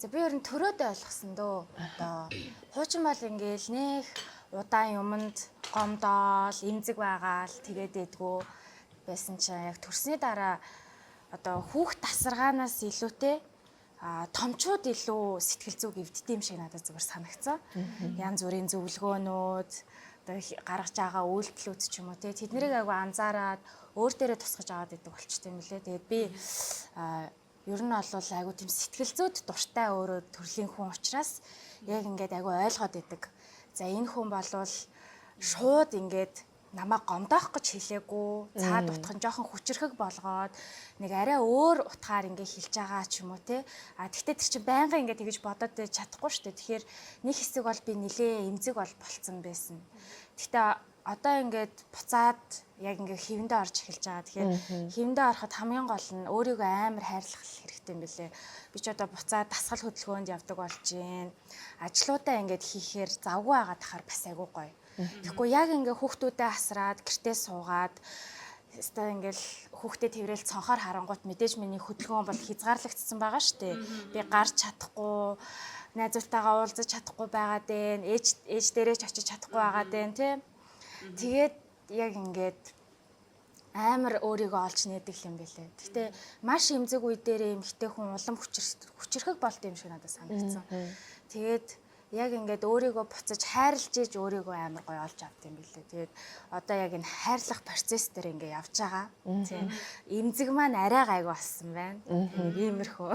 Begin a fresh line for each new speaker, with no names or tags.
За, би ер нь төрөөд ойлгосон дөө. Одоо хуучин бол ингээл нэх удаан юмд гомдоол, эмзэг байгаал тэгээд дээдгүү байсан чинь яг төрсний дараа одоо хүүхд тасаргаанаас илүүтэй томчууд илүү сэтгэл зүг эвддэг юм шиг надад зүгээр санагцсан. Янз бүрийн зөвлөгөөнүүд, одоо гаргаж байгаа үйлдэлүүд ч юм уу те, тэднийг айгу анзаараад өөр дээрээ тусгаж аваад идэг болчтой юм лээ. Тэгээд би ер нь бол айгу тийм сэтгэл зүйд дуртай өөрөө төрлийн хүн учраас яг ингээд айгу ойлгоод идэг. За, энэ хүн болвол шууд ингээд намайг гомдоох гэж хэлээгүй, цаад утга нь жоохон хүчрхэг болгоод нэг арай өөр утгаар ингээ хэлж байгаа ч юм уу те. А тэгтээ тэр чинь байнга ингээ тэгэж бодоод байж чадахгүй шүү дээ. Тэгэхээр нэг хэсэг бол би нилээ эмзэг бол болцсон байсан. Тэгтээ одоо ингээд буцаад яг ингээ хэвэндээ орж эхэлж байгаа. Тэгэхээр хэвэндээ ороход хамгийн гол нь өөрийгөө амар хайрлах хэрэгтэй юм билэ. Би ч одоо буцаад дасгал хөдөлгөөнд явдаг болж гин. Ажлуудаа ингээд хийхээр завгүй байгаа тахаар бас айгүй гоё. Тэгэхгүй яг ингээ хүүхдүүдээ асраад гэртээ суугаад өстой ингээл хүүхдээ тэрэл цонхоор харангуут мэдээж миний хөдөлгөөн бол хязгаарлагдсан байгаа шүү дээ. Би гарч чадахгүй, найзуудтайгаа уулзаж чадахгүй байгаа дэн, ээж ээж дээрээ ч очиж чадахгүй байгаа дэн, тий. Тэгээд яг ингээд амар өөрийгөө олж нээдэг юм бэлээ. Гэтэ маш эмзэг үе дээрээ эмэгтэй хүн улам хүчрхэг болт юм шиг надад санагдсан. Тэгээд яг ингээд өөрийгөө буцаж хайрлж ээж өөрийгөө амар гоё олж авд юм бэлээ. Тэгээд одоо яг энэ хайрлах процесс дээр ингээд явж байгаа. Тийм. Эмзэг маань арай гайгүй болсон байна. Иймэрхүү.